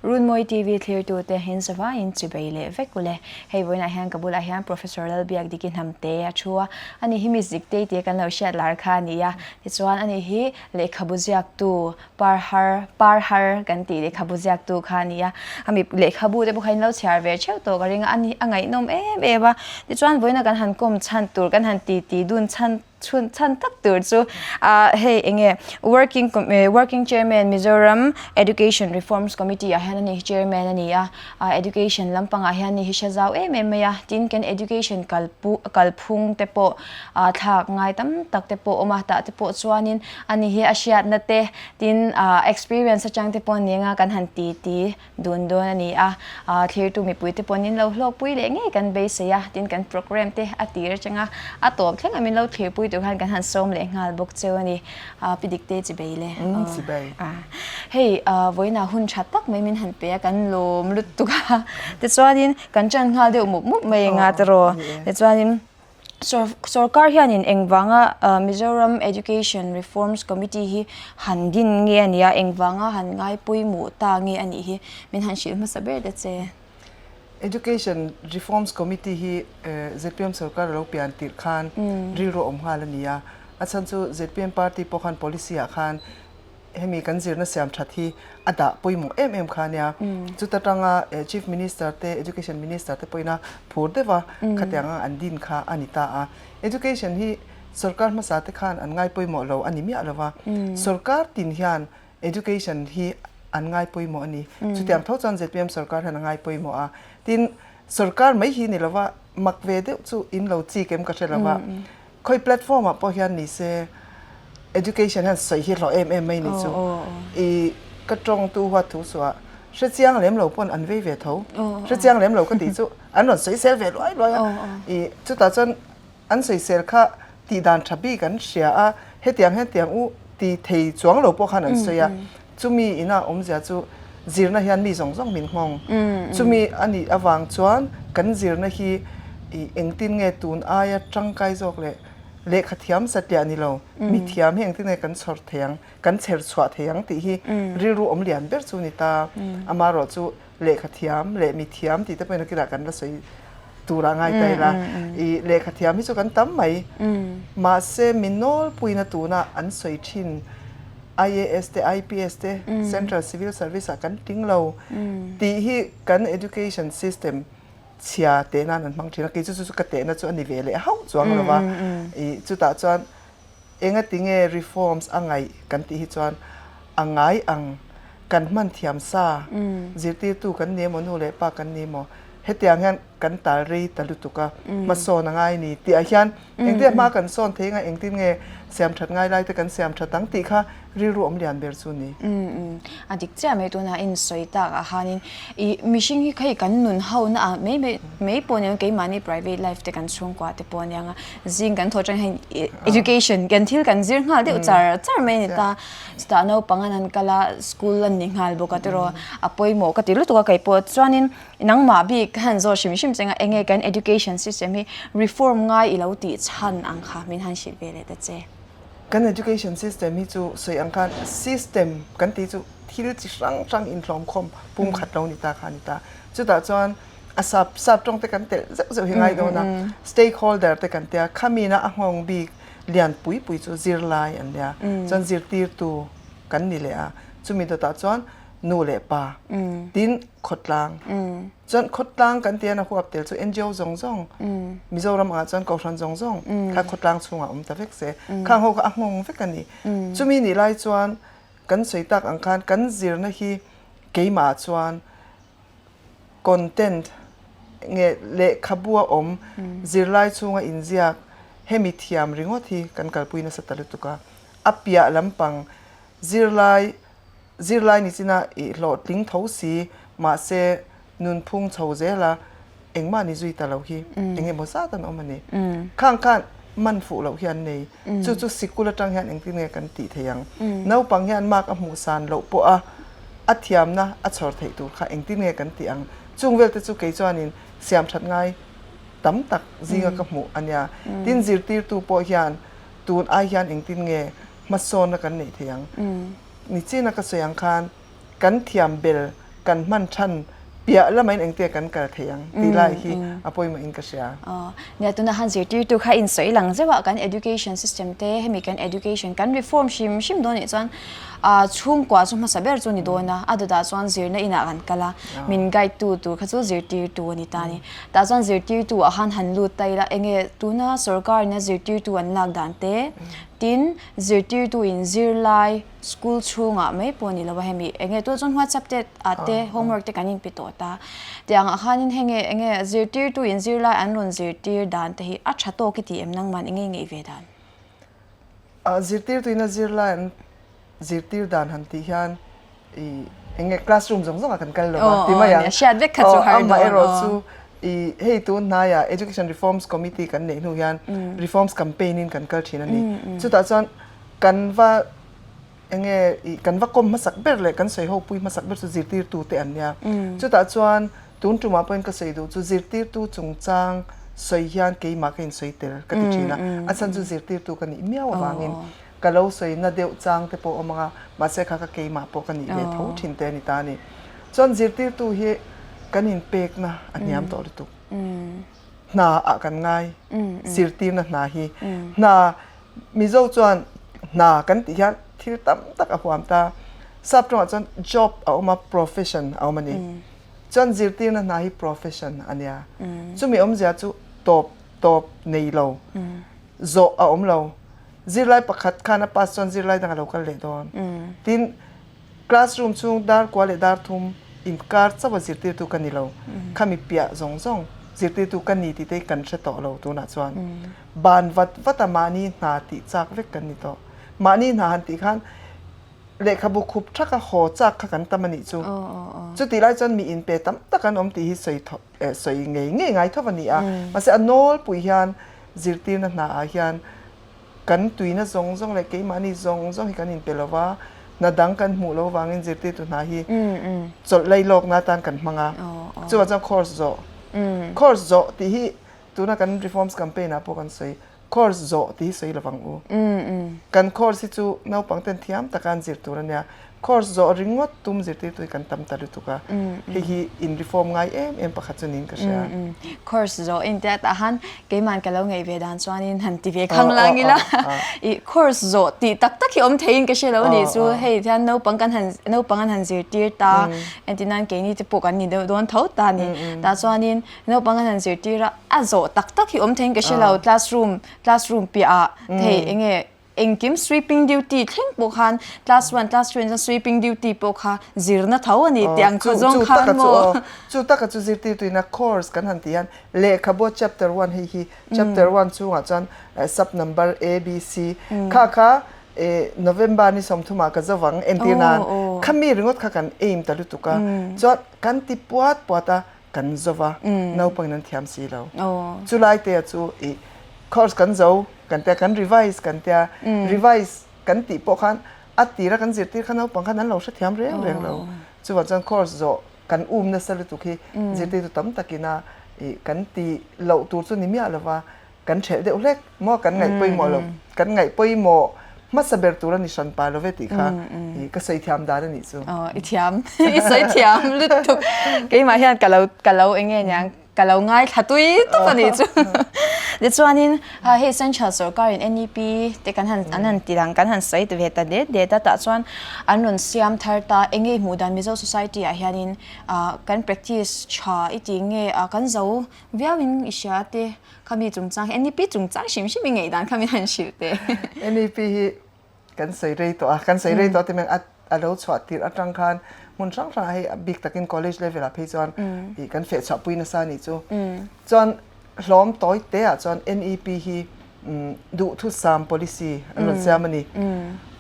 Runmawi TV thlirtute hin zavaiin chibei leh vek ule. Hei vawiinah hian ka bulah hian Professor Lalbiakdiki Hnamte a thu a, ani hi Miss Diktei tia kan lo hriat lar kha a ni a. Tichuan ani hi lehkhabu ziaktu par har par har kan tih lehkhabu ziaktu kha a ni a. A mi lehkhabu te pawh kha in lo chhiar ve theuh tawh ka ring a, ani a ngaihnawm em em a. Tichuan vawiina kan han kawm chhan tur kan han titi dun chhan Chhun chhan tak tur chu hei enge working working chairman Mizoram Education Reforms Committee ah hian ani hi chairman a ni a, education lampangah hian ani hi hre zau em em mai a, tin kan education kalpu kalphung te pawh thlak ngai tam tak te pawh a awm a, tah te pawh chuanin ani hi a hriatna te tin experience atang te pawh ni anga kan han ti ti Dun dawn a ni a, thlirtu mipuite pawhin in lo hlawkpui leh ngei kan beisei a, tin kan programme te a tir atanga a tawp thleng a min lo thlirpui tur khan kan han sawm leh nghal bawk cheu a ni. Pi Dikte chibei le. Chibei. Hei vawiinah hun tha tak mai min han pe a, kan lawm lutuk a, tichuanin kan ṭan nghal deuh mup mup mai anga tiraw, tichuanin Sorkar hianin engvanga Mizoram Education Reforms Committee hi han din nge a nia, engvanga han ngaipawimawh ta nge a nih hi min han hrilh hmasa ber ta che. Education Reforms Committee hi zpm sorkar a lo pian tirh khan rilru a awm nghal a ni a, a chhan chu zpm party pawh khan policy ah khan Hemi kan zirna siam that hi a dah pawimawh em em kha ania. Chuta tanga Chief Minister te, Education Minister te pawhin a phur deuh a, khatiang ang an din kha a ni ta a. Education hi sorkar hmasa te khan an ngai pawimawh lo a ni miah lo va. Sorkar tin hian education hi an ngai pawimawh a ni. Chutiang tho chuan zpm sorkar hian a ngai pawimawh a. Tin, sorkar mai hi ni lo va, mak ve deuh chu in lo chik em ka hre lo va. Khawi platform ah pawh hian ni se education hian sawi hi hlawh em em mai ni chu i ka tawng tu huat thu suah hre chiang lem lo pawn an vei ve tho hre chiang lem lo ka tih chu an rawn sawi sel ve luai luai a i chutah chuan an sawi sel kha tih dan tha bik an hria a hetiang hian tiang u ti thei chuang lo pawh khan an sawi a chumi ina awmzia chu zirna hian mi zawng zawng min nghawng chumi a nih avang chuan kan zirna hi i engtin nge tun aia tangkai zawk leh lehkha thiam satliah ni lo mi thiam hi engtin nge kan chhawr thei ang kan chher chhuah thei ang tih hi rilru awm lian ber chu ni ta amaherawh chu lehkha thiam leh mi thiam tih te pawhin a kinah kan la sawi tur a ngai ta ila i lehkha thiam hi chu kan tam mai mahse mi nawlpuina tuna an sawi thin IAS te IPS te Central Civil Service ah kan tling lo tih hi kan education system chhia teh nan an hmang thin a kei chu chu ka tehna chu a ni ve leh hauh chuang lo va i chutah chuan Engatinge reforms a ngaih kan tih hi chuan a ngai ang kan hman thiam sa, zirtirtu kan ni emaw nu leh pa kan ni emaw hetiang hian kan tal rei ta lutuk a, hmasawn a ngai ni tih ah hian engtin hma kan sawn thei anga engtin nge siam that ngai lai te kan siam that ang tih kha rilru awm lian ber chu ni. A dik chiah mai tunah in sawi tak ah khanin i mihring hi hei kan nun ho na ah mai mai mai pawh nia keimahni private life te kan chhungkua te pawh ania nga Zing kan thaw atang hian education kan thil kan zir nghal deuh char char mai a ni ta. Chutah naupang an han kal a, school an ni nghal bawk a tiraw a pawimawh ka ti lutuk a kei pawh. Chuanin nangmah bik ka han zawt hrim hrim che anga enge kan education system hi reform ngai i lo tih chhan ang kha min han hrilh ve leh ta che. Kan education system hi chu sawi ang khan system kan tih chu thil chi hrang hrang inhlawmkhawm pumkhat lo ni ta kha a ni ta. Chutah chuan a sap sap tawng te kan telh zeuh zeuh hi ngai dawn a stakeholder te kan tia khamina a nghawng bik lian pui pui chu zirlai an nia chuan zirtirtu kan ni leh a chumi dawtah chuan nu leh pa tin khawtlang chuan khawtlang kan tia na huap tel chu NGO zawng zawng Mizoram ah chuan kohhran zawng zawng kha khawtlang chhungah awm ta vek se khang ho kha a nghawng vek a ni chumi nih lai chuan kan sawi tak ang khan kan zirna hi keimah chuan Content nge lehkhabu a awm zirlai chhunga inziak hemi thiam ringawt hi kan kalpui nasa ta lutuk a. A piah lampang zirlai zirlai ni china i hlawhtling tho si mahse nunphung chho zela engmah ni zui ta lo hi eng emaw zat an awm a ni. Khang khan man fuh loh hi an nei. Chu chu sikul atang hian engtin nge kan tih thei ang? Naupang hian mark a hmuh san loh pawh a, a thiamna a chhawr theih tur kha engtin nge kan tih ang? Chung vel te chu kei chuanin siam that ngai tam tak zinga ka hmuh a nia. Tin, zirtirtu pawh hian tun ai hian engtin nge hmasawnna kan neih thei ang? Nichina ka sawi ang khan kan thiam bel. kan hman than piah lamain engtia kan kal thei ang tih lai hi a pawimawh in ka hria. Nia tuna han zirtirtu kha insawi lang zeuh a kan education system te hemi kan education kan reform hrim hrim dawn nih chuan chhungkua chu hmasa ber chu ni dawn a, a dawtah chuan zirna inah kan kal a, min guide tu tur kha chu zirtirtu a ni ta a ni. Tah chuan zirtirtu ah khan han lut ta ila enge tuna sorkar ina zirtirtu an lak dan te tin zirtirtu in zirlai School chhungah mai pawh ni lo a hemi enge tûl chuan WhatsApp te ah te homework te kan inpe tawh ta. Tiang ah khanin hei nge enge zirtirtu in zirlai an rawn zirtir dan te hi a tha tawk i ti em nangman enge ngeih ve dan? Ah zirtirtu in a zirlai an zirtir dan han tih hian i enge classroom zawng zawng ah kan kal lo a ti mai ang. Hriat vek kha chu har dawn. Amaherawhchu i hei tun hnaiah Education Reforms Committee kan neih hnu hian reforms campaign in kan kal thin a ni. Chutah chuan Kan va enge ih kan va kawm hmasak ber leh kan sawi ho pui hmasak ber chu zirtirtu te an nia. Chutah chuan tun tumah pawhin ka sawi duh chu zirtirtu chungchang sawi hian keimah ka insawi tel ka ti thin a. A chhan chu zirtirtu ka nih miau avangin ka lo sawi na deuh chang te pawh a awm ang a, mahse kha ka keimah pawh ka nih ve tho thin te a ni ta a ni. Chuan zirtirtu hi kan inpekna a hniam tawh lutuk. Hna ah kan ngai zirtirna hna hi hna Mizo chuan hna kan tih hian thil tam tak a huam ta. Sap tawngah chuan job a awm a, profession a awm a ni. Chuan zirtirna hna hi profession a nia. Chumi awmzia chu tawp tawp nei lo, zawh a awm lo. Zirlai pakhat khan a pass chuan zirlai dang a lo kal leh dawn. Tin, Classroom chhung dar kua leh dar thum inkar chauh a zirtirtu ka ni lo. Khami piah zawng zawng zirtirtu ka ni tih te hi kan hre tawh lo tunah chuan. Ban vat vat a mahni hna tih chak vek kan ni tawh. Mahni hna han tih khan lehkhabu khup thak a haw chak kha kan tam a nih chu. Chutih lai chuan mi inpe tam tak an awm tih hi sawi sawi ngei ngei ngai tho a ni a. Mahse a nawlpui hian zirtirna hna ah hian Kan tuina zawng zawng leh keimahni zawng zawng hi kan inpe lo va, hna dang kan hmuh lo vangin zirtirtu hna hi chawlh lei lawkna atan kan hmang a. Chuvang chuan course zawh, course zawh tih hi tuna kan reforms campaign ah pawh kan sawi, course zawh tih hi sawi lo vang u. Kan course hi chu naupang ten thiam taka an zir tur a nia. Course zawh ringawt tum zirtirtu hi kan tam ta lutuk a, hei hi in reform ngai em em pakhat chu niin ka hria. Course zawh en te atah han keiman ka lo ngaih ve dan chuanin han ti ve khang lang ila i course zawh tih tak tak hi awm theiin ka hre lo a nih chu hei hian naupang kan han naupang an han zirtir ta entirnan keini te pawh kan ni deuh dawn tho ta a ni tah chuanin naupang an han zirtir a a zawh tak tak hi awm theiin ka hre lo classroom classroom piah ah hei enge Engkim sweeping duty thleng pawh khan class one, class two in sweeping duty pawh kha zirna tho a ni tih ang kha zawng khan maw? Chu taka chu zirtirtuina course kan han tih hian lehkhabu chapter one hei hi chapter one chungah chuan sub number A, B, C kha kha November ni sawmthumah ka zo vang entir nan khami ringawt kha kan aim ta lutuk a chuan kan ti puat puat a kan zo va naupangin an thiam si lo. Chulai te chu i course kan zo kan tia kan revise kan tia revise kan tih pawh khan a tira kan zirtir kha naupang khan an lo hrethiam reng reng lo. Chuvang chuan course zawh kan um nasa lutuk hi zirtirtu tam takina i kan ti loh tur chu ni miah lova kan ṭhelh deuh hlek maw kan ngaih pawimawh lo kan ngaih pawimawh hmasa ber tur a ni hran pa lo ve tih kha ka sawi thiam dan a nih chu. I thiam i sawi thiam lutuk keimah hian ka lo ka lo eng nge niang ka lo ngaithla tui tawp a nih chu. Tichuanin hei Central sawrkarin NEP te kan han an han ti lang kan han sawi ve ta det det a tah chuan an rawn siam thar ta eng nge i hmuh dan Mizo society ah hianin kan practice tha i tih nge kan zo viauin i hria te Khami chungchang hi NEP chungchang hrim hrim i ngeih dan kha min han hrilh teh. NEP hi kan sawi rei tawh a, kan sawi rei tawh a ti mai a lo chhuah tirh atang khan hmun hrang hrangah hei a bik takin college level ah phei chuan ih kan feh chhuah pui nasa a nih chu. Chuan hlawm tawi te ah chuan NEP hi duhthusam policy an rawn siam a ni.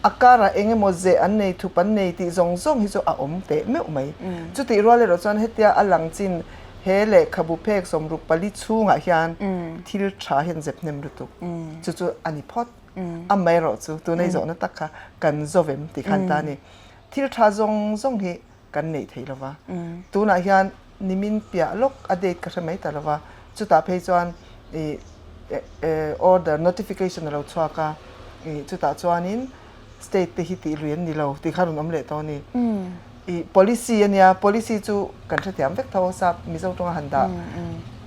A karah eng emaw zeh an nei, thup an nei tih zawng zawng hi chu a awm teh meuh mai. Chutih rual erawh chuan hetia a lang chin he lehkhabu phek 64 chhungah hian thil tha hian zep hnem lutuk. Chu chu a ni phawt. Amaherawh chu tuna i zawhna tak kha kan zawvem tih khan ta a ni. Thil tha zawng zawng hi kan neih thei lo va. Tunah hian nimin piah lawk a date ka hre mai ta lo va, chutah phei chuan ih order notification a lo chhuak a, ih chutah chuanin state te hi tih lui an ni lo tih kha rawn awm leh tawh a ni. I policy a nia, policy chu kan hrethiam vek tho sap Mizo tawnga han dah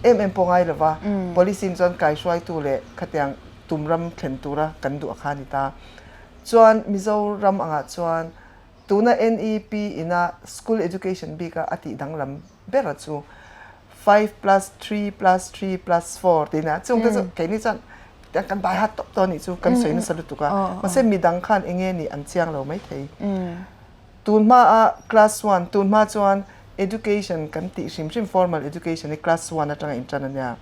em em pawh ngai lova, policy in chuan kaihruaitu leh khatiang tum ram thlen tura kan duh a kha a ni ta. Chuan Mizoram angah chuan tuna NEP ina school education bika a tih danglam bera chu 5+3+3+4 tiin a, chungte chu keini chuan kan bai hat tawp tawh a nih chu kan sawi nasa lutuk a, mahse midang khan enge nih an chiang lo maithei. Tun hmaa class one, tun hma chuan education kan tih hrim hrim formal education hi class one atanga intan a nia.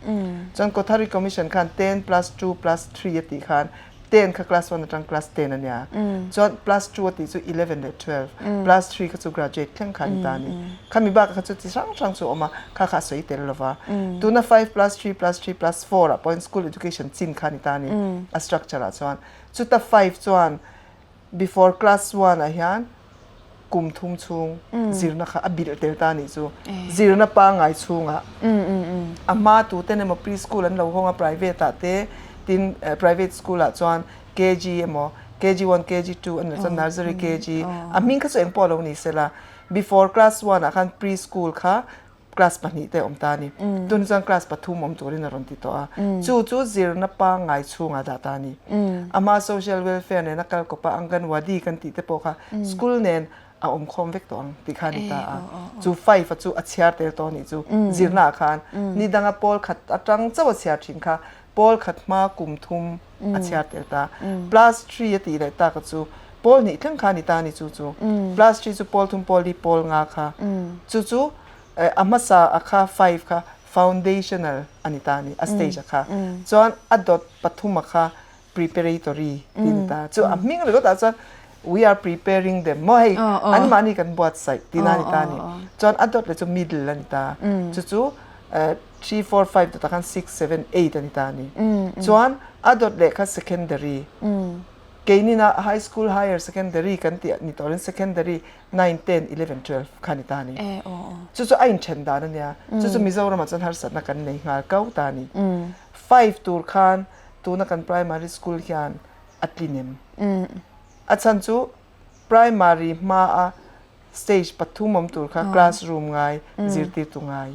Chuan Kothari Commission khan 10+2+3 a tih khan ten kha class one atang class ten a nia. Chuan plus two a tih chu 11 leh 12, plus three kha chu graduate thleng kha a ni ta a ni. Khami bakah kha chu chi hrang hrang chu a awm a, kha kha a sawi tel lo va. Tuna 5+3+3+4 ah pawhin school education chin kha a ni ta a ni a structure ah chuan. Chuta five chuan Before class one ah hian kum thum chhung zirna kha a bilh tel ta nih chu. Zirna pangngai chhungah a hma tuten emaw preschool an lo hawng a private ah te tin private school ah chuan KG emaw KG one KG two an lo chuan nursery KG a hming kha chu engpawh a lo ni sela before class one ah khan preschool kha class pahnih te awm ta a ni. Tun chuan class pathum awm turin a rawn ti tawh a. Chu chu zirna pangngai chhungah dah ta a ni. Ama social welfare nena kal kawpa Anganwadi kan tih te pawh kha school nen a awm khawm vek tawh ang tih kha a ni ta a. Chu five a chu a chhiar tel tawh a nih chu zirna ah khan ni danga pawl khat atang chauh a chhiar thin kha pawl khat hma kum thum a chhiar tel ta. Plus three a tih leh tak a chu pawl hnih thleng kha a ni ta a ni chu chu. Plus three chu pawl thum pawl li pawl nga kha. Chu chu a hmasa a kha five kha foundational a ni ta a ni a stage a kha. Chuan a dawt pathum a kha preparatory tih a ni ta. Chu a hming ringawt ah chuan we are preparing them maw hei anmahni kan buatsaih tihna a ni ta a ni. Chuan a dawt leh chu middle a ni ta. Chu chu three, four, five dawtah khan six, seven, eight a ni ta a ni. Chuan a dawt leh kha secondary. Keinina high school, higher secondary kan tih ni tawhin secondary nine, ten, 11, 12 kha ni ta a ni. Chu chu a inthen dan a nia. Chu chu Mizoramah chuan harsatna kan nei nghal kau ta a ni. Five tur khan tuna kan primary school hian a tlin em? A chhan chu primary hmaa stage pathum awm tur kha classroom ngai, zirtirtu ngai.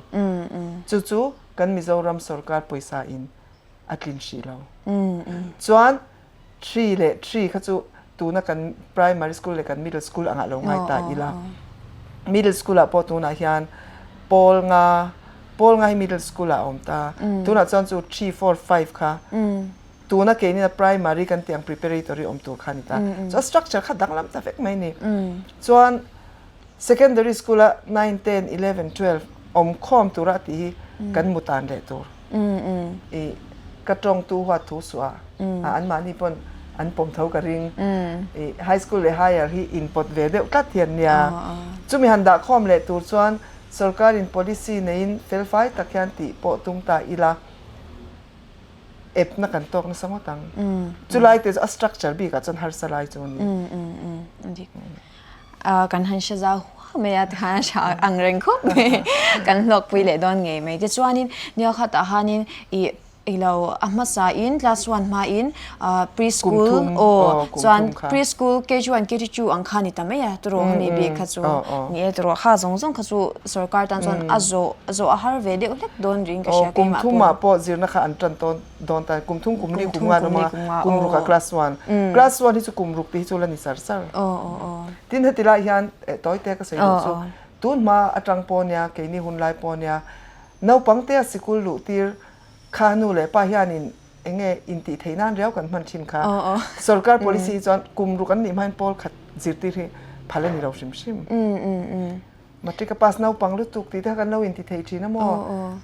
Chu chu kan Mizoram sorkar pawisa in a tlin hrih lo. Chuan three leh three kha chu tuna kan primary school leh kan middle school angah lo ngai ta ila. Middle school ah pawh tunah hian pawl nga, pawl nga hi middle school ah a awm ta. Tunah chuan chu three, four, five kha Tuna keini a primary kan tih ang preparatory awm tur kha a ni ta. Chuan structure kha danglam ta vek mai a ni. Chuan secondary school a nine, ten, 11, 12 awm khawm tura a tih hi kan mu tan leh tur. I ka tawng tu huat thu suh a, anmahni pawn an pawm tho ka ring. I high school leh higher hi inpawt ve deuh tlat hi an nia. Chumi han dah khawm leh tur chuan sorkarin policy neiin felfai tak hian tih pawh tum ta ila. epna kan tawk nasa ngawt ang. Chulai te chu a structure bikah chuan harsa lai chu a ni. Kan han hre zau huam mai a tikhan a hre ang reng khawp mai. Kan hlawkpui leh dawn ngei mai. Tichuanin nia khatah hanin i ilo a hmasa in class one hmain preschool aw chuan preschool KG one KG two ang kha ni ta mai a turaw hemi bik kha chu ni e turaw kha zawng zawng kha chu sorkar tan chuan a zawh zawh a har ve deuh hlek dawn ring ka hria keimah pawh. Kum thumah pawh zirna kha an tan tawn dawn ta kum thum kum li kum nga an awm a kum ruk ah class one class one hi chu kum ruk te hi chu la ni char char tin heti lai hian tawi te ka sawi duh chu tun hma atang pawh nia keini hun lai pawh nia naupang te a sikul luh tir kha nu leh pa hianin enge intih theih nan riau kan hman thin kha sorkar policy hi chuan kum ruk an nih hmain pawl khat zirtir hi phal a ni lo hrim hrim. Matric a pass naupang lutuk tih te kha kan lo inti thei thin a maw?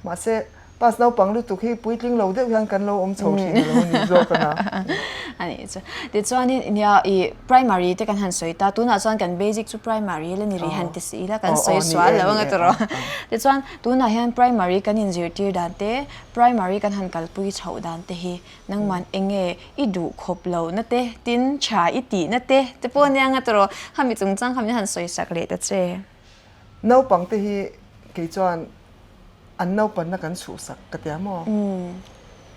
Mahse, pass naupang lutuk hi puitling lo deuh hian kan lo awm chho thin a lo ni zawk a na. A nih chu. Tichuanin nia i primary te kan han sawi ta, tunah chuan kan basic chu primary la ni rih han ti si ila kan sawi sual lo anga tawh rawh. Tichuan tunah hian primary kan inzirtir dan te, primary kan han kalpui chhoh dan te hi nangman eng nge i duh khawp lo na te, tin tha i tih na te te pawh ania nga tawh khami chungchang kha min han sawi sak leh ta che. Naupang te hi kei chuan an naupanna kan chhuhsak ka tia maw?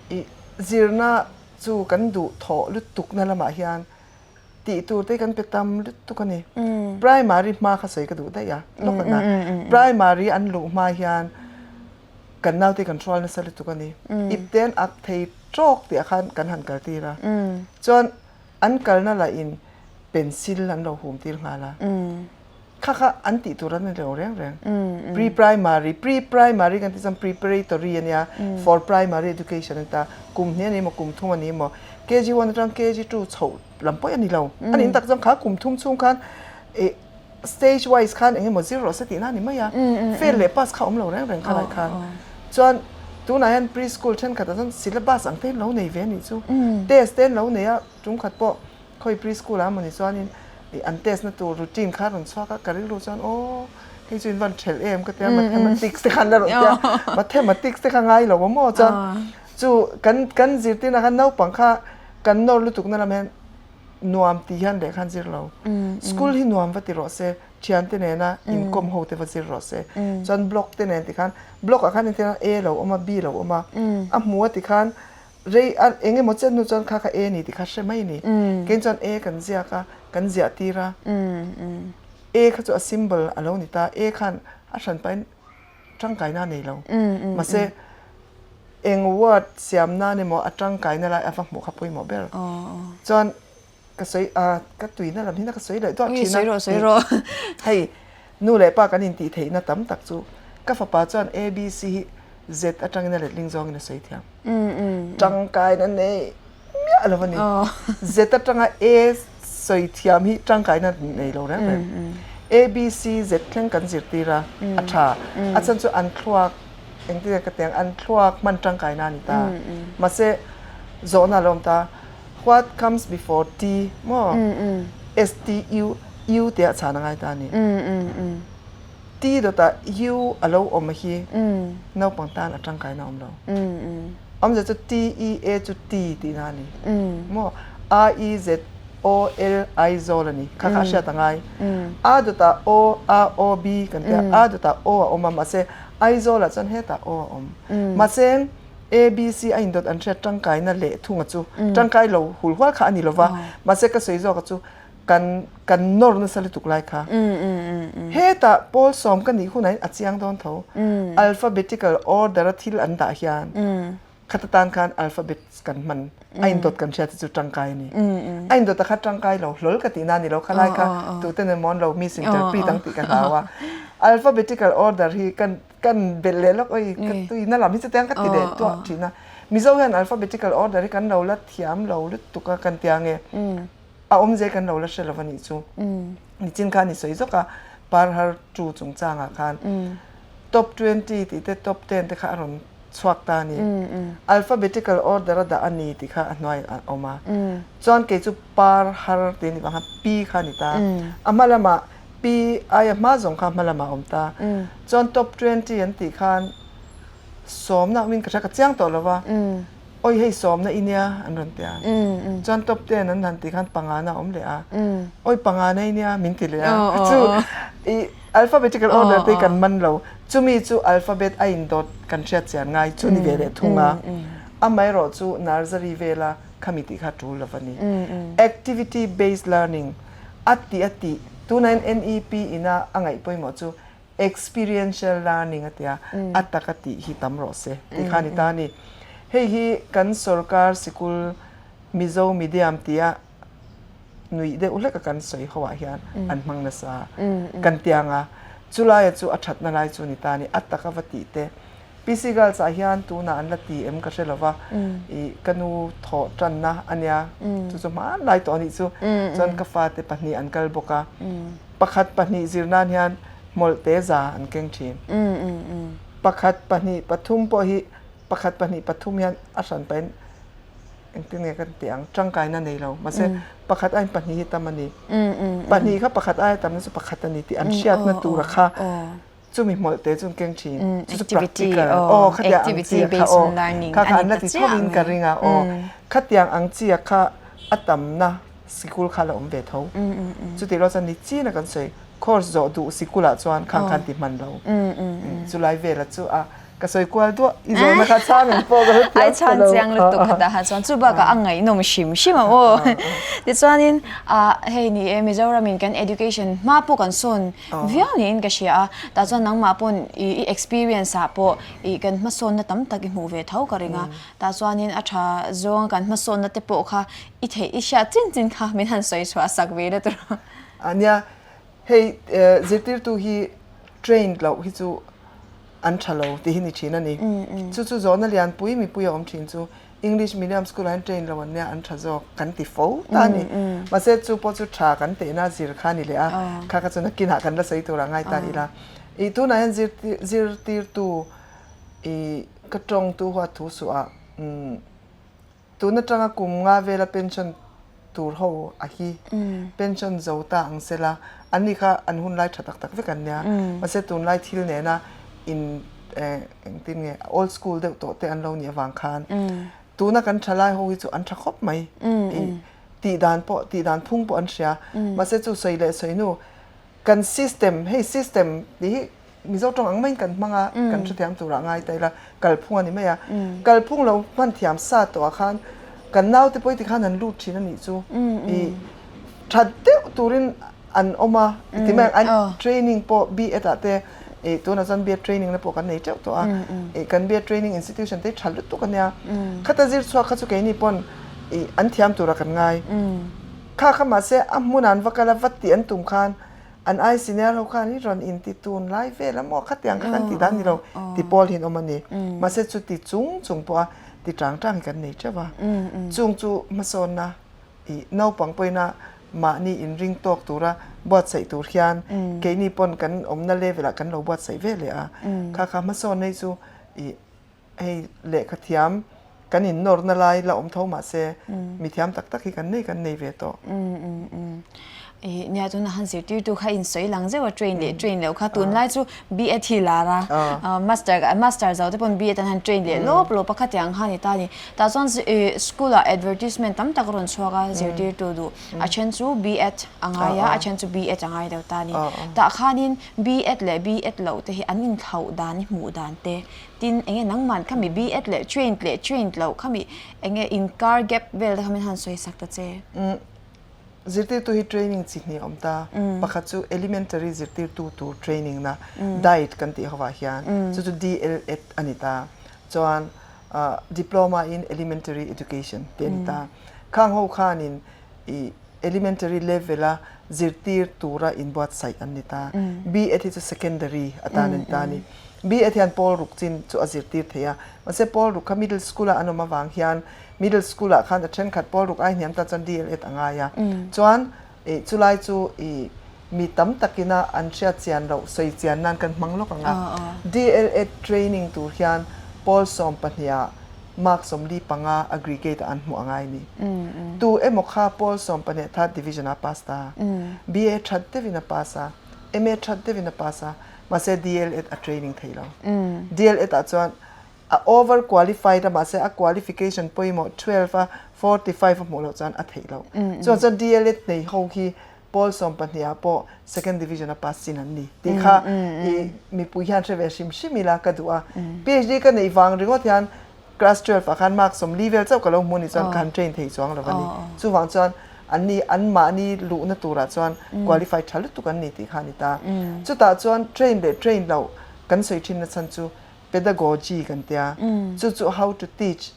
I zirna chu kan duh thawh lutukna lamah hian. Tih tur te kan pe tam lutuk a ni. Primary hma kha sawi ka duh daih a, lawk a na. Primary an luh hma hian kan naute kan hrual nasa lutuk a ni. Ipte an ak thei tawk tih ah khan kan han kal tir a. Chuan an kalna lah in pencil an lo hum tir nghal a. Kha kha an tih tur an ni lo reng reng. Pre-primary, pre-primary kan tih chuan preparatory a nia, for primary education a ni ta. Kum hnih a ni emaw, kum thum a ni emaw, KG one atang KG two chhoh lam pawh a ni lo. A nih tak chuan kha kum thum chhung khan ih stage wise khan eng emaw zir rawh se tihna a ni mai a. Fail leh pass kha a awm lo reng reng khalai khan. Chuan tunah hian pre-school thenkhatah chuan syllabus ang te an lo nei ve a nih chu. Test te an lo nei a, tum khat pawh Khawi preschool ah mawni chuanin ih an test na tur routine kha a rawn chhuak a, ka rilru chuan aw hei chu in van thelh em ka tia mathematics te khan la rawn tia mathematics te kha ngai lo a maw chuan chu kan kan zirtirna khan naupang kha kan nawr lutuk na lam hian nuam tih hian lehkha an zir lo school hi nuam va ti rawh se thian te nena inkawm ho te va zir rawh se chuan block te nen tikhan block ah khan engtin a lo awm a b lo awm a a hmu a tikhan Rei a eng emaw chen hnu chuan kha kha e ni tih kha hre mai ni. Kei chuan e kan ziak a, kan ziah tir a. E kha chu a symbol a lo ni ta, e khan a hran pahin tangkaina a nei lo. Mahse eng word siam nan emaw a tangkaina lai a va hmuh kha pawimawh ber. Chuan Ka sawi a, ka tuina lam hi ka sawi leh duah thin a. Sawi rawh, sawi rawh. Hei, nu leh pa kan intih theihna tam tak chu ka fapa chuan ABC hi Z atangin a letling zawngin a sawi thiam. Tangkaina nei miah lo a ni. Z atanga A sawi thiam hi tangkaina nei lo reng reng. ABC Z thleng kan zirtir a, a tha. A chhan chu an thluak engtin nge ka ti ang, an thluak hman tangkaina a ni ta. Mahse, zawhna a lo awm ta. What comes before T maw? S T U U tia chhan a ngai ta a ni. T dawtah U a lo awm hi naupang tan a tangkaina a awm lo. Awmzia chu T E A chu T tihna a ni maw? A E Z O L Aizawl a ni. Kha kha a hriat a ngai. A dawtah O A O B kan tia A dawtah O a awm a mahse Aizawlah chuan hetah O a awm. Mahse ABC a indawt an hriat tangkaina leh thunga chu tangkai lo hul hual kha a ni lova, mahse ka sawi zawka chu kan kan nawr nasa lutuk lai kha. Hetah pawl sawm ka nih hunah hian a chiang dawn tho. Alphabetical order a thil an dah hian khata tan khan alphabet kan hman a indawt kan hriat hi chu tangkai a ni. A indawt a kha tangkai lo hlawl ka tihna a ni lo, khalai kha tuten emaw an lo misinterpret ang tih ka hlau a. Alphabetical order hi kan Kan belh leh lawk oi ka tui na lam hi chutiang ka ti leh tuah thin a. Mizo hian alphabetical order hi kan lo la thiam lo lutuk a kan tia nge a awmze kan lo la hre lo a nih chu. Nichin khan i sawi zawk a par har tu chungchangah khan top 20 tih te top 10 te kha a rawn chhuak ta a ni. Alphabetical order a dah a ni tih kha a hnuai a awm a. Chuan kei chu par har tih a nih vang khan pi kha a ni ta. A hma lamah Pi aia hma zawng kha hma lamah a awm ta. Chuan top 20 an tih khan sawmna awmin ka hria ka chiang tawh lo va, awi hei sawmna i nia an rawn ti a. Chuan top 10 an han tih khan pangana a awm leh a, awi pangana i nia min ti leh a. Chu i alphabetical order te hi kan man lo. Chumi chu alphabet a indawt kan hriat chian ngai chu ni ve leh thung a. Amaherawh chu nursery vela khami tih kha tul lo va ni. Activity based learning. A ti a tih, tunain NEP ina a ngaih pawimawh chu experiential learning a tia, a tak a tih hi tam rawh se tih kha a ni ta a ni. Hei hi kan sorkar sikul Mizo medium tia nuih deuh hlek a kan sawi ho ah hian an hmang nasa kan tiang a, chulaia chu a thatna lai chu a ni ta a ni, a tak a va tih te. PC Girls ah hian tunah an la ti em ka hre lo va, i ka nu thawh tanna a nia, chu chu hman lai tawh a nih chu, chuan ka fate pahnih an kal bawk a, pakhat pahnih zir nan hian hmawlh te za an keng thin. Pakhat pahnih pathum pawh hi pakhat pahnih pathum hian a hran pahin engtin nge kan tih ang tangkaina nei lo, mahse pakhat aiin pahnih hi tam a ni, pahnih kha pakhat aia tamna chu pakhat a ni tih an hriatna tura kha chumi hmawlh te chu an keng thin chu chu practical aw khatiang ang chi kha aw kha kha an la ti tho in ka ring a aw khatiang ang chi a kha a tamna sikul kha la awm ve tho chutih rual chuan ni chin a kan sawi course zawh duh sikul ah chuan khang khan ti hman lo chulai vela chu a. Ka sawi kual duah i zawhna kha chhang in pawh ka hre thiam Ai chhan chiang lutuk kha tah chuan chu bakah a ngaihnawm hrim hrim ang aw. Tichuanin hei ni e Mizoramin kan education hma pawh kan sawn viau niin ka hria a, tah chuan nangmah pawn i experience ah pawh i kan hmasawnna tam tak i hmuh ve tho ka ring a, tah chuanin a tha zawnga kan hmasawnna te pawh kha i theih i hriat chin chin kha min han sawi chhuah sak ve na tur. Nia hei zirtirtu hi trained loh hi chu an tha lo tih hi ni thin a ni. Chu chu zawhna lianpui mipui a awm thin chu English medium school ah hian train lo an nia an tha zawk kan ti fo ta a ni. Mahse chu pawh chu tha kan tehna zir kha a ni leh a, kha kha chu nakinah kan la sawi turah ngai ta ila. I tunah hian zirtirtu i ka tawngtu huat thu suh ah Tun atanga kum nga vela pension tur ho a hi pension zo ta ang sela, an ni kha an hun lai tha tak tak vek an nia. Mahse tunlai thil nena in engtin nge old school deuh tawh te an lo nih avang khan tuna kan tha lai ho hi chu an tha khawp mai. Tih dan pawh tih dan phung pawh an hria. Mahse chu sawi leh sawi hnu Kan system, hei system tih hi Mizo tawng ang maiin kan hmang a, kan hrethiam turah ngai ta ila, kalphung a ni mai a. Kalphung lo hman thiam sa tawhah khan kan naute pawh heti khan an lut thin a nih chu. I that deuh turin an awm a, i ti mai ang, an training pawh B.Ed ah te, i tunah chuan B.Ed training na pawh kan nei teuh tawh a, i kan B.Ed training institution te hi tha lutuk a nia. Khata zir chhuak kha chu keini pawn i an thiam turah kan ngai. Kha kha mahse a hmunah an va kal a, va tih an tum khan an ai senior ho khan i rawn inti tun lai vel a maw khatiang kha kan tih dan ni lo ti pawl hi an awm a ni. Mahse chuti chung chung pawha ti tang tang hi kan nei teuh a. Chung chu hmasawnna i naupang pawina mahni inring tawk tura buatsaih tur hian keini pawn kan awmna level ah kan lo buatsaih ve leh a. Kha kha hmasawnna hi chu i Hei lehkha thiam kan in nawrna lai la awm tho mahse mi thiam tak tak hi kan nei kan nei ve tawh. Nia tuna han zirtirtu kha in sawi lang zeuh a train leh train loh kha tunlai chu B.Ed hi lar a master master zo te pawn B.Ed an han train leh lawp lawp a khatiang kha a ni ta a ni. Tah chuan school ah advertisement tam tak a rawn chhuak a zirtirtu duh a then chu B.Ed a ngai a a then chu B.Ed a ngai lo ta a ni. Tah khanin B.Ed leh B.Ed loh te hi an inthlauh dan i hmuh dan te Tin, enge nangman khami B.Ed leh trained leh trained loh khami enge inkar gap vel te kha min han sawi sak ta che. Zirtirtu hi training chi hnih a awm ta. Pakhat chu elementary zirtirtu tur training na diet kan tih hovah hian chu chu DLEd a ni ta. Chuan diploma in elementary education tih a ni ta. Khang ho khanin i elementary level a zirtir tura inbuatsaih an ni ta. B.Ed hi chu secondary atan a ni ta a ni. B.Ed hian pawl ruk chin chu a zirtir thei a, mahse pawl ruk kha middle school a an awm avang hian middle school ah khan a thenkhat pawl ruk ai hniam ta chuan D.El.Ed a ngai a. Chuan i chulai chu i mi tam takina an hriat chian loh sawi chian nan kan hmang lawk ang a. D.El.Ed training tur hian pawl 12 ah mark 45 aggregate ah an hmuh a ngai a ni. Tu emaw kha pawl 12 third division ah a pass ta a, BA that deuhin a pass a, MA that deuhin a pass a, mahse DLEd a training thei lo. DLEd ah chuan a over qualified a mahse a qualification pawimawh 12 a 45 a hmuh loh chuan a theih loh. Chuan chuan DLEd nei ho hi pawl 12 ah pawh second division a pass chin an ni tih kha i mipui hian hre ve hrim hrim ila ka duh a. PhD ka neih vang ringawt hian class 12 ah khan mark 40 vel chauh ka lo hmu ni chuan ka han train thei chuang lo a ni. Chuvang chuan an ni anmahni luhna turah chuan qualify tha lutuk an ni tih kha a ni ta. Chutah chuan train leh train loh kan sawi thinna chhan chu pedagogy kan tia chu chu how to teach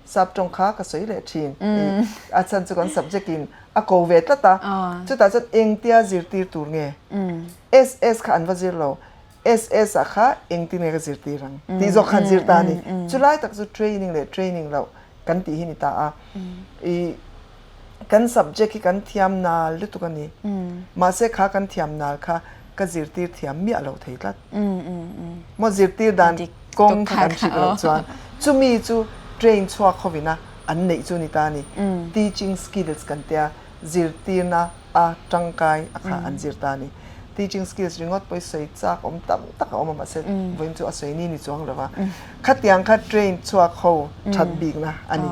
sap tawng kha ka sawi leh thin i a chhan chu kan subject in a ko ve tlat a chutah chuan engtia zirtir tur nge SS kha an va zir lo SS ah kha engtin nge ka zirtir ang tih zawk khan zir ta a ni chulai tak chu training leh training loh kan tih hi ni ta a i kan subject hi kan thiam nal lutuk a ni mahse kha kan thiam nal kha ka zirtir thiam miah lo thei tlat maw zirtir dan kawng kha kan hrilh loh chuan chumi chu train chhuak hovina an neih chu ni ta a ni teaching skills kan tia zirtirna a tangkai a kha an zir ta a ni teaching skills ringawt pawh hi sawi chak awm tam tak a awm a mahse vawiin chu a sawi ni ni chuang lo va khatiang kha train chhuak ho that bikna a ni.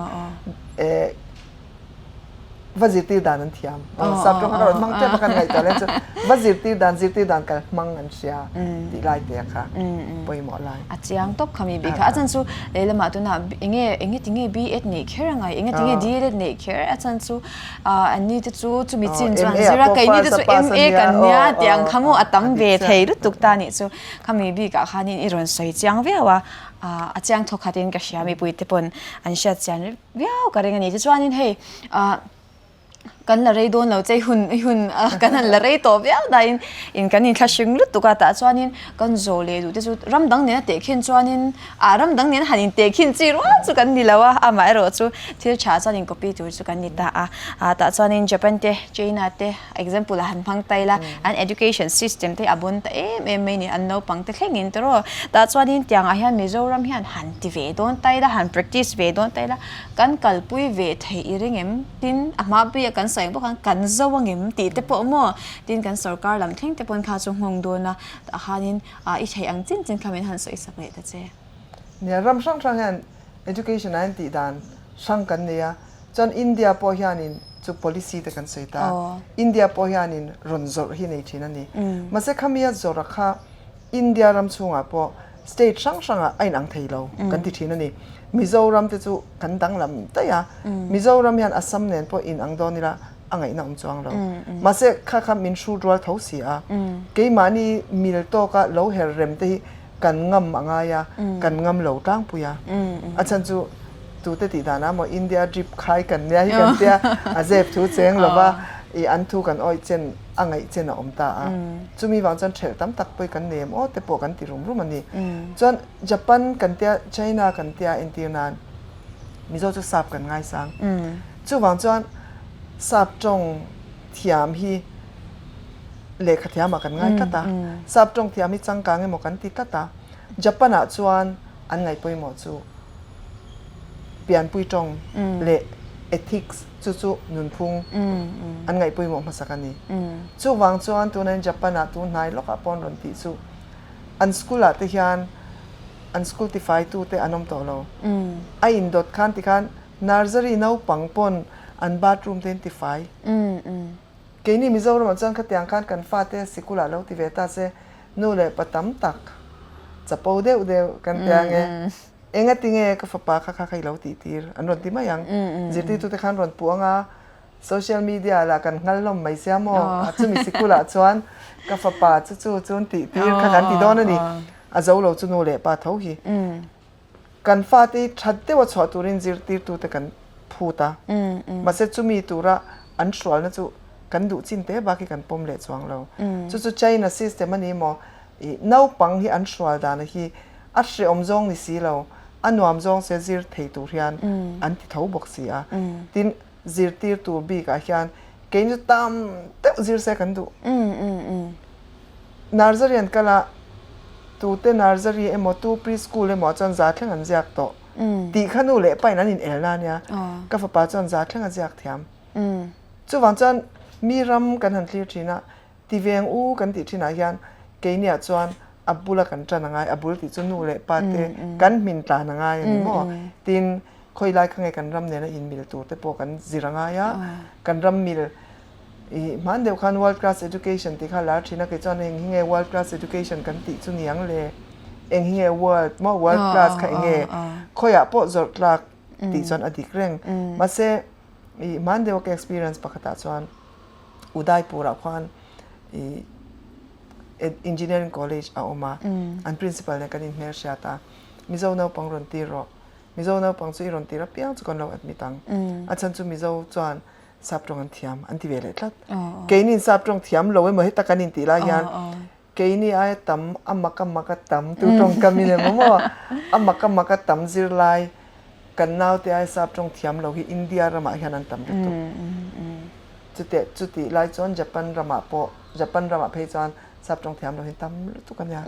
Va zirtir dan an thiam. Sap tawng kha ka rawn hmang tep a kan ngaihtuah leh chu va zirtir dan zirtir dan kal hmang an hria tih lai te kha pawimawh lai. A chiang tawp kha mi bik kha. A chan chu lehlamah tunah enge enge tinge B.Ed neih kher a ngai enge tinge D.El.Ed neih kher a chan chu an ni te chu chumi chin chuan zir a keini te chu MA kan nia tih ang kha maw a tam ve thei lutuk ta nih chu. Khami bikah khanin i rawn sawi chiang viau a, a chiang thawkhatin ka hria mipui te pawn an hriat chian viau ka ring a ni. Tichuanin hei ah kan la rei dawn lo che i hun i hun kan han la rei tawh viau dahin in kan inthlahring lutuk a tah chuanin kan zawh leh duh te chu ram dang nena tehkhin chuanin ah ram dang nena han intehkhin chi rual chu kan ni lo a, amaherawh chu thil tha chuan in copy tur chu kan ni ta a. Ah tah chuanin Japan te China te example ah han hmang ta ila an education system te hi a bon ta em em mai a ni an naupang te thlengin te rawh tah chuanin tiang ah hian Mizoram hian han ti ve dawn ta ila han practice ve dawn ta ila kan kalpui ve theih i ring em tin a hma pui a kan sawi ang bawk khan kan zo ang em tih te pawh maw tin kan sorkar lam thleng te pawn kha chu nghawng dawn a tah khanin ah i theih ang chin chin kha min han sawi sak leh ta che. Nia ram hrang hrang hian education ah hian tih dan hrang kan nei a. Chuan India pawh hianin chu policy te kan sawi ta, India pawh hianin rawn zawrh hi nei thin a ni. Mahse khamia zawrha kha India ram chhungah pawh state hrang hrangah a inang thei lo kan ti thin a ni. Mizoram te chu kan danglam daih a, Mizoram hian Assam nen pawh inang dawn ila a ngaihna awm chuang lo. Mahse kha kha min hrut rual tho si a, keimahni mil tawka lo her rem te hi kan ngam a ngai a, kan ngam lo tlangpui a. A chhan chu tute tih danah maw India drip khai kan nia hi kan tia a zep thu cheng lova i an thu kan awih chen a ngaih chen a awm ta a. Chumi vang chuan thelh tam tak pawh kan nei em aw te pawh kan ti rum rum a ni. Chuan Japan kan tia China kan tia entir nan Mizo chu sap kan ngaisang. Chuvang chuan sap tawng thiam hi lehkha thiamah kan ngai tlat a, sap tawng thiam hi changkang emaw kan ti tlat a, Japan ah chuan an ngaih pawimawh chu pianpui tawng leh ethics chu chu nunphung an ngaih pawimawh hmasak a ni. Chuvang chuan tunain Japan ah tun hnai lawkah pawh an rawn tih chu an school ah te hian an school tifaitu te an awm tawh lo. A indawt khan tikhan nursery naupang pawn an bathroom te an tifai. Keini Mizoramah chuan khatiang khan kan fate sikulah lo ti ve ta se, nu leh pa tam tak chapo deuh deuh kan ti ang e. Engati nge ka fapa kha kha kha i lo tih tir an rawn ti mai ang. Zirtirtute khan rawn puh ang a, social media lah kan nghal hlawm mai sia maw, chumi sikulah chuan ka fapa chu chu chu an tih tir kha kan ti dawn a ni. A zo lo chu nu leh pa tho hi. Kan fate hi that deuha chhuah turin zirtirtute kan phut a, mahse chumi tura an hrualna chu kan duh chin te bak hi kan pawm leh chuang lo. Chu chu China system a ni maw, ih naupang hi an hrual dana hi a hrehawm zawng ni si lo, a nuam zawng se zir thei tur hian an ti tho bawk si a. Tin, zirtir tur bikah hian keini chu tam deuh zir se kan duh. Nursery an kal a, tute nursery emaw tu pre-school emaw ah chuan za thleng an ziak tawh tih kha nu leh pain an inel na ania, ka fapa chuan za thleng a ziak thiam. Chuvang chuan mi ram kan han thlir thin a, ti veng u kan tih thinah hian keiniah chuan a bula kan tan a ngai, a bul tih chu nu leh pa te kan hmin tlan a ngai a ni maw? Tin, khawi lai kha nge kan ram nena inmil tur te pawh kan zir a ngai a, kan ram mil I hman deuh khan world class education tih kha lar thin a, kei chuan eng hi nge world class education kan tih chu niang le? Eng hi nge world maw world class kha eng nge? Khawiah pawh zawrh tlak tih chuan a dik reng. Mahse i hman deuh a ka experience pakhatah chuan Udaipur ah khuan i engineering college a awm a, an principal nen kan inhmelhriat a, Mizo naupang rawn tir rawh, Mizo naupang chu i rawn tir apiang chu kan lo admit ang, a chhan chu Mizo chuan Sap tawng an thiam an ti ve leh tlat. Keini sap tawng thiam lo emaw heta kan intih lai hian keini aia tam a mak a mak a tam tu tawngkam in emaw maw a mak a mak a tam zirlai kan naute aia sap tawng thiam lo hi India ramah hian an tam lutuk. Chuteh chutih lai chuan Japan ramah pawh Japan ramah phei chuan sap tawng thiam lo hi tam lutuk a nia.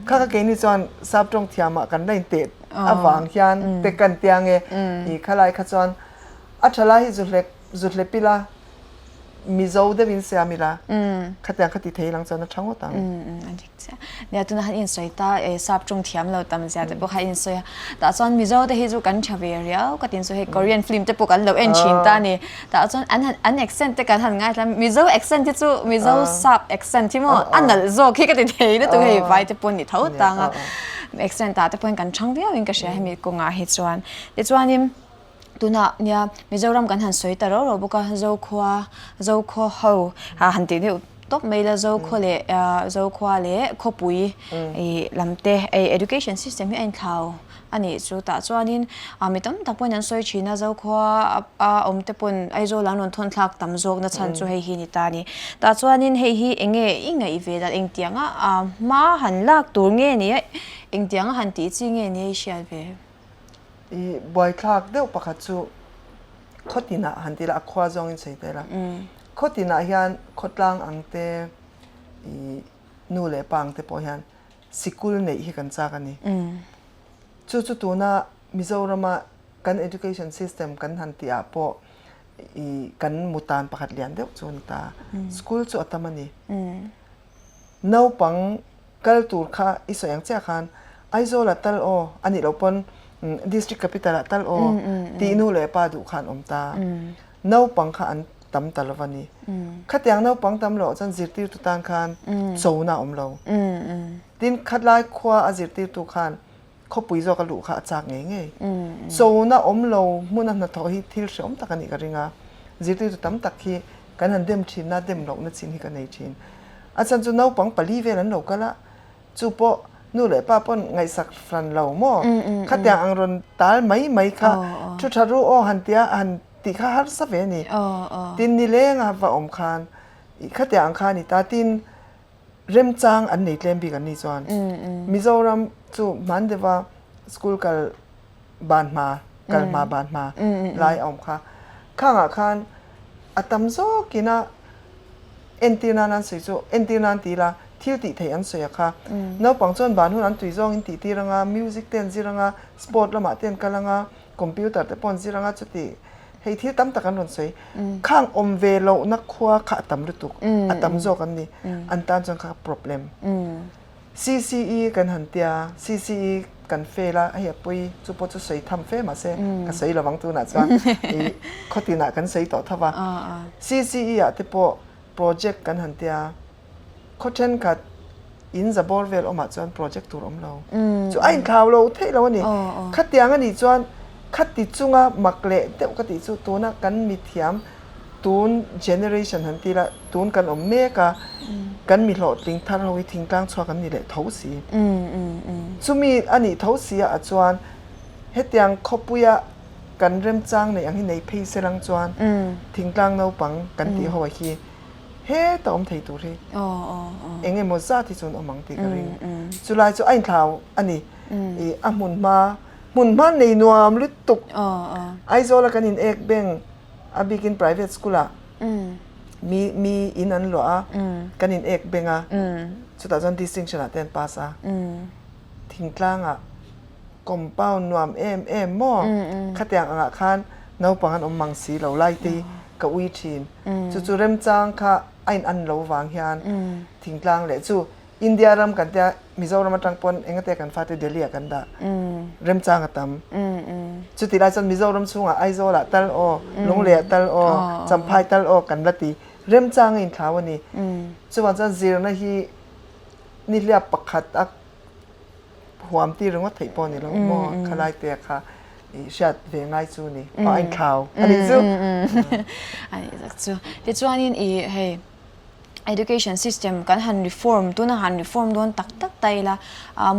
Kha kha keini chuan sap tawng thiamah kan la inteh avang hian te kan tia nge i khalai kha chuan A tha lai hi zu hlep zu hlep ila. Mizo deuhin siam ila khatiang kha ti thei lang chuan a tha ngawt ang. A dik chiah. Nia tuna han insawi ta e sap ṭawng thiam lo tam zia te pawh kha insawi a. Tah chuan Mizo te hi chu kan ṭha ve riau ka tin chu hei Korean film te pawh kan lo en ṭhin ta a ni. Tah chuan an han an accent te kan han ngaithla Mizo accent hi chu Mizo sap accent hi maw a nalh zawk hi ka ti thei lutuk hei vai te pawh ni tho tang a. Accent ah te pawhin kan ṭhang viauin ka hria hemi kawngah hi chuan. Tichuanin. Tunah nia Mizoram kan han sawi ta rau rau bawk a, Zokhua, Zokhua ho han tih deuh tawp mai ila Zokhua leh Zokhua leh khawpui ih lam te education system hi a inthlau a nih chu tah chuanin mi tam tak pawhin an sawi thin a Zokhua a awm te pawn Aizawl an rawn thawn thlak tam zawk na chhan chu hei hi ni ta a ni. Tah chuanin hei hi eng nge i ngaih ve dan engtianga hma han lak tur nge ni a engtianga han tih chi nge ni a i hriat ve? I buaithlak deuh pakhat chu khaw tinah han ti ila, a khua zawngin sawi ta ila, khaw tinah hian khawtlang ang te, i nu leh pa ang te pawh hian sikul neih hi kan chak a ni. Chu chu tuna Mizorama kan education system kan han tih ah pawh i kan mutan pakhat lian deuh chu a ni ta. School chu a tam a ni. Naupang kal tur kha i sawi ang chiah khan Aizawl ah tal aw a nih loh pawn District Capital ah tal aw tih nu leh pa duh khan awm ta. Naupang kha an tam ta lo va ni. Khatiang naupang tam loh chuan zirtirtu tan khan chona a awm lo. Tin, khatlai khua a zirtirtu khan khawpui zawk a luh kha a chak ngei ngei. Chona awm lo hmuna hnathawh hi thil hreawm tak a nih ka ring a, zirtirtu tam tak hi kan han dem thin a, dem lohna chin hi ka nei thin. A chhan chu naupang pali vel an lo kal a, chu pawh nu leh pa pawn ngaihsak hran lo maw? Khatiang ang rawn tal mai mai kha thu tha ru aw han tia han tih kha harsa ve a ni. Tin nilenga va awm khan khatiang ang kha a ni ta. Tin, Remchang an nei tlem bik an ni chuan Mizoram chu hman deuha school kal ban hma kal hma ban hma lai a awm kha. Khangah khan a tam zawkin a entir nan an sawi chu entir nan ti ila thil tih theih an sawi a kha. Naupang chuan ban hun an tui zawngin tih tir anga music te an zir anga sport lamah te an kal anga computer te pawh an zir anga chuti Hei thil tam tak an rawn sawi. Khang awm ve lohna khua kha a tam lutuk. A tam zawk an ni. An tan chuan kha problem. CCE kan han tia, CCE kan fail a, hei a pawi chu pawh chu sawi tham fe mahse ka sawi lovang tunah chuan i khawtinah kan sawi tawh tho va. CCE ah te pawh project kan han tia. Khaw thenkhat in za bawr vel awmah chuan project tur awm lo. Chu a inthlau lo theih lo a ni. Khatiang a nih chuan khati chunga mak leh deuh ka tih chu tuna kan mithiam tun generation han ti la tun kan awm mek a, kan mi hlawhtling thar ho hi thingtlang chhuak an ni leh tho si. Chumi a nih tho si ah chuan hetiang khawpuia kan remchang neih ang hi nei phei se lang chuan thingtlang naupang kan tih ho ah hi Heta awm thei tur hi eng emaw zat hi chuan awm ang tih ka ring. Chulai chu a inthlau a ni. I a hmun hma, hmun hma nei nuam lutuk. Aizawl a kan in ek beng a bikin private school ah mi mi in an luah a, kan in ek beng a, chutah chuan distinction ah te an pass a. Thingtlang ah compound nuam em em maw? Khatiang angah khan naupang an awm mang si lo lai te hi ka ui thin. Chu chu remchang kha a in an lo vang hian thingtlang leh chu India ram kan tia Mizoram atang pawn engate kan fate Delhi ah kan dah remchang a tam. Chutih lai chuan Mizoram chhungah Aizawl ah tal aw, Lunglei ah tal aw, Champhai tal aw kan la ti. Remchang a inthlau a ni. Chuvang chuan zirna hi nihliap pakhat a huam tir ringawt theih pawh a ni lo maw khalai te kha i hriat ve ngai chu ni a inthlau a nih chu. A nih tak chu. Tichuanin i hei education system kan han reform tuna han reform dawn tak tak ta ila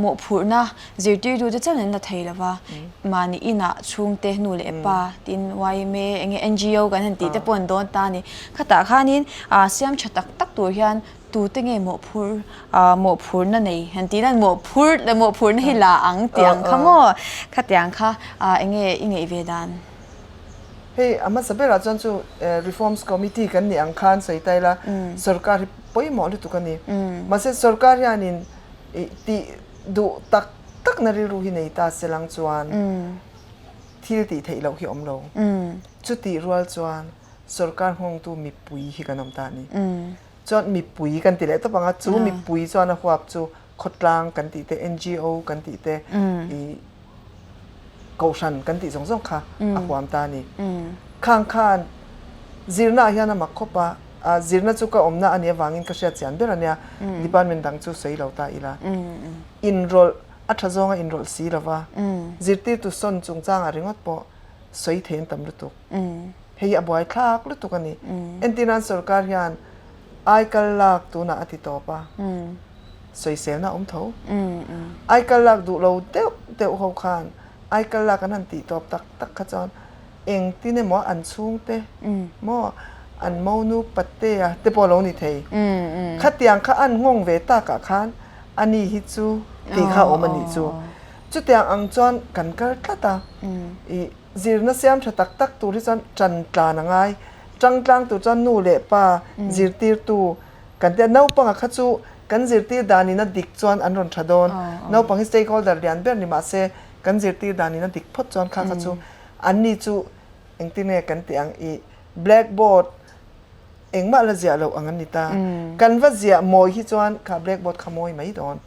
mawhphurhna zirtirtu te chauhin an la thei lo va mahni inah chhungte nu leh pa tin yma enge NGO kan han tih te pawh an dawn ta a ni. Khatah khanin siam tha tak tak tur hian Tute nge mawhphur mawhphurna nei han tih nan mawhphur leh mawhphurna hi la ang tih ang kha maw? Khatiang kha enge i ngeih ve dan? Hei a hmasa berah chuan chu Reforms Committee kan nih ang khan sawi ta ila sorkar hi pawimawh lutuk a ni. Mahse sorkar hianin tih duh tak takna rilru hi nei ta se lang chuan thil tih theih loh hi awm lo. Chutih rual chuan. Sorkar nghawngtu mipui hi kan awm ta a ni. Chuan mipui kan ti leh tawp ang a, chu mipui chuan a huap chu khawtlang kan tih te, NGO kan tih te, i kohhran kan tih zawng zawng kha a huam ta a ni. Khang khan zirna ah hian a mak khawp a, a zirna chu ka awmna a nih avangin ka hriat chian ber a nia, department dang chu sawi lo ta ila. Inrawlh a tha zawnga inrawlh si lova, zirtirtu sawn chungchangah ringawt pawh sawi thei an tam lutuk. Hei hi a buai thlak lutuk a ni. Entirnan sorkar hian aikal lak tunah a ti tawp a, sawiselna a awm tho. Aikal lak duh lo deuh deuh ho khan aikal lak an han tih tawp tak tak kha chuan engtin emaw an chhungte maw an monu patea te pawh a lo ni thei. Khatiang kha an nghawng ve takah khan ani hi chu tih kha a awm a nih chu. Chutiang ang chuan kan kal tlat a, ih zirna siam tha tak tak tur hi chuan tan tlan a ngai. Tang tlang tur chuan nu leh pa zirtirtu kan tia naupanga kha chu kan zirtir danin a dik chuan an rawn tha dawn. Naupang hi stakeholder lian ber ni mahse kan zirtir danin a dik phawt chuan kha kha chu anni chu engtin nge kan tih ang ih blackboard Engmah la ziah loh ang an ni ta. Kan va ziah mawi hi chuan kha blackboard kha mawi mai dawn.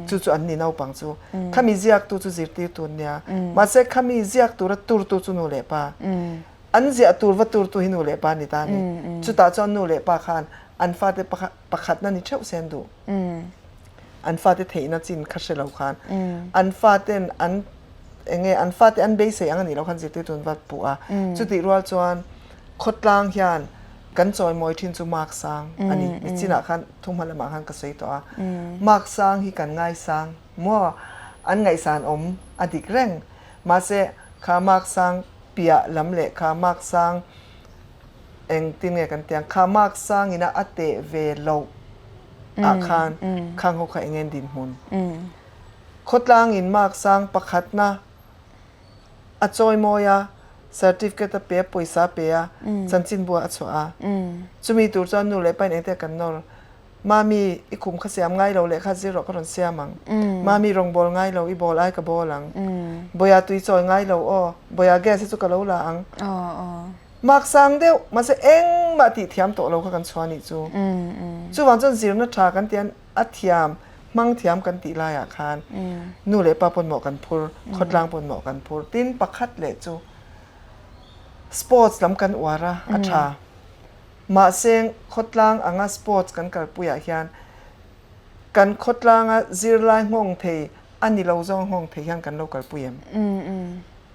Chu chu an ni naupang chu. Khami ziaktu chu zirtirtu an nia. Mahse khami ziak tura turtu chu nu leh pa. An ziah tur va turtu hi nu leh pa ni ta a ni. Chutah chuan nu leh pa khan an fate pakhatna ni theuh se an duh. An fate theihna chin kha hre lo khan an faten an enge an fate an beisei ang a nih loh khan zirtirtu an va puh a. Chutih rual chuan khawtlang hian Kan chawimawi thin chu mark sang a ni. Nichinah khan thuhma lamah khan ka sawi tawh a. Mark sang hi kan ngaisang maw? An ngaihsan awm a dik reng. Mahse kha mark sang piah lam leh kha mark sang engtin nge kan tih ang? Kha mark sang ina a teh ve loh ah khan khang ho kha eng nge dinhmun? Khawtlangin mark sang pakhatna A chawimawi a, certificate a pe a, pawisa a pe a, chanchinbu a chhuah a. Chumi tur chuan nu leh pa in engte kan nawr. Mami, i khum kha siam ngai lo lehkha zir rawh ka rawn siam ang. Mami, rawn bawl ngai lo, i bawl ai ka bawl ang. Bawia tui chawi ngai lo aw, bawia gas hi chu ka lo la ang. Mak sang deuh, mahse engmah tih thiam tawh lo kha kan chhuah anih chu. Chuvang chuan zirna tha kan ti a, A thiam, hmang thiam kan tih laiah khan nu leh pa pawn mawh kan phur, khawtlang pawn mawh kan phur. Tin, pakhat leh chu sports lam kan uar a, a tha. Mahse, khawtlang anga sports kan kalpuiah hian kan khawtlanga zirlai nghawng thei a ni lo zawng nghawng thei hian kan lo kalpui em?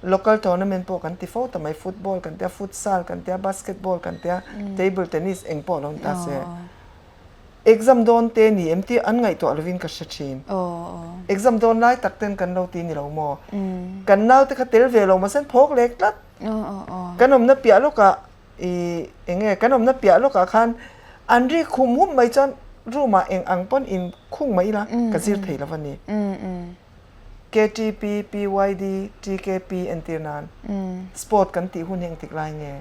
Local tournament pawh kan ti fo ta mai, football kan tia, futsal kan tia, basketball kan tia, table tennis eng pawh lo ni ta se. Exam dawn te ni em tih an ngaihtuah lovin ka hre thin. Exam dawn lai tak ten kan lo ti ni lo maw? Kan naute kha tel ve lo mahse an phawk lek tlat. Kan awmna piah lawkah i eng nge kan awmna piah lawkah khan an ri khum hum mai chuan room ah eng ang pawn in khung mai ila ka zir thei lo a ni. KTP, PYD, TKP entir nan sport kan tih hun hi engtik lai nge?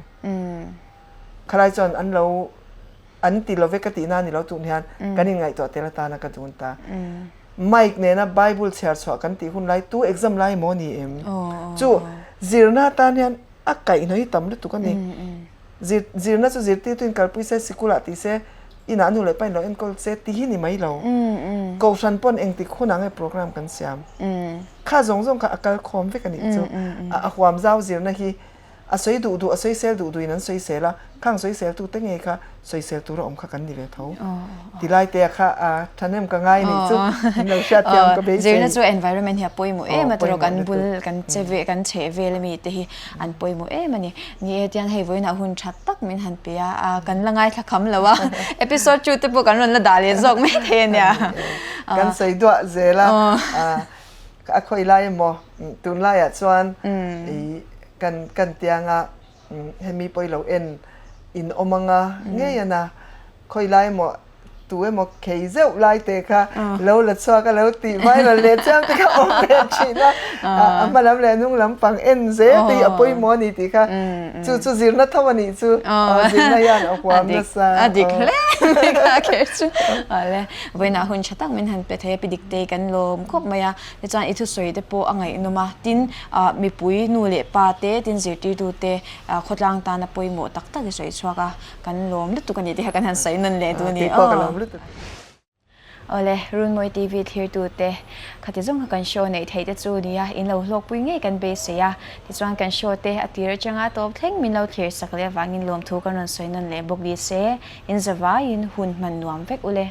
Khalai chuan an lo An ti lo ve ka tihna a ni lo tun hian kan inngaihtuah tel atana ka dun ta. Mic nena Bible chhiar chhuah kan tih hun lai tu exam lai maw ni em? Chu zirna atan hian a kaihhnawih hi tam lutuk a ni. Zir zirna chu zirtirtu in kalpui se sikulah ti se inah nu leh pa in lo enkawl se ti hi ni mai lo. Kohhran pawn engtik hunah nge program kan siam? Kha zawng zawng kha a kal khawm vek a nih chu. A huam zau zirna hi A sawi duh duh, a sawisel duh duhin an sawisel a, khang sawiseltu te ngei kha sawisel tura awm kha kan ni ve tho. Tilai te kha a thahnem ka ngai nih chu min lo hriat thiam ka beisei. Zirna chu environment hi a pawimawh em a tawrh kan bul kan che ve kan chheh vel ami te hi an pawimawh em a ni. Ni e tiang hei vawiinah hun tha tak min han pe a, kan la ngaithla kham lo a, episode 2 te pawh kan rawn la dah leh zawk mai thei a nia. Kan sawi duah zel a. A khawi lai emaw tunlaiah chuan i kan kan tianga hemi pawh i lo en in awm anga ngei ana khawi lai emaw Tu emaw khei zeuh lai te kha lo la chhuak a lo tih viral leh chiam te kha awm ve thin a, a hma lam leh a hnung lam pang en zel te hi a pawimawh a ni tih kha chu chu zirna tho a nih chu zirna hian a huam nasa. A dik hle mai kha kher chu. Awle, vawiinah hun tha tak min han pe thei a, pi Diktei kan lawm khawp mai a, tichuan i thusawi te pawh a ngaihnawm a, tin mipui nu leh pa te, tin zirtirtu te khawtlang tana pawimawh tak tak i sawi chhuak a. Kan lawm lutuk a ni tih kha kan han sawi nawn leh duh a ni. Tih pawh ka lawm lutuk. Awle, Runmawi TV thlirtute, khati zawng kha kan show neih theih te chu nia, in lo hlawkpui ngei kan beisei a. Tichuan kan show te a tir atanga tawp thleng min lo thlir sak leh avangin lawmthu kan rawn sawi nawn leh bawk ni se, in zavaiin hun hman nuam vek ule.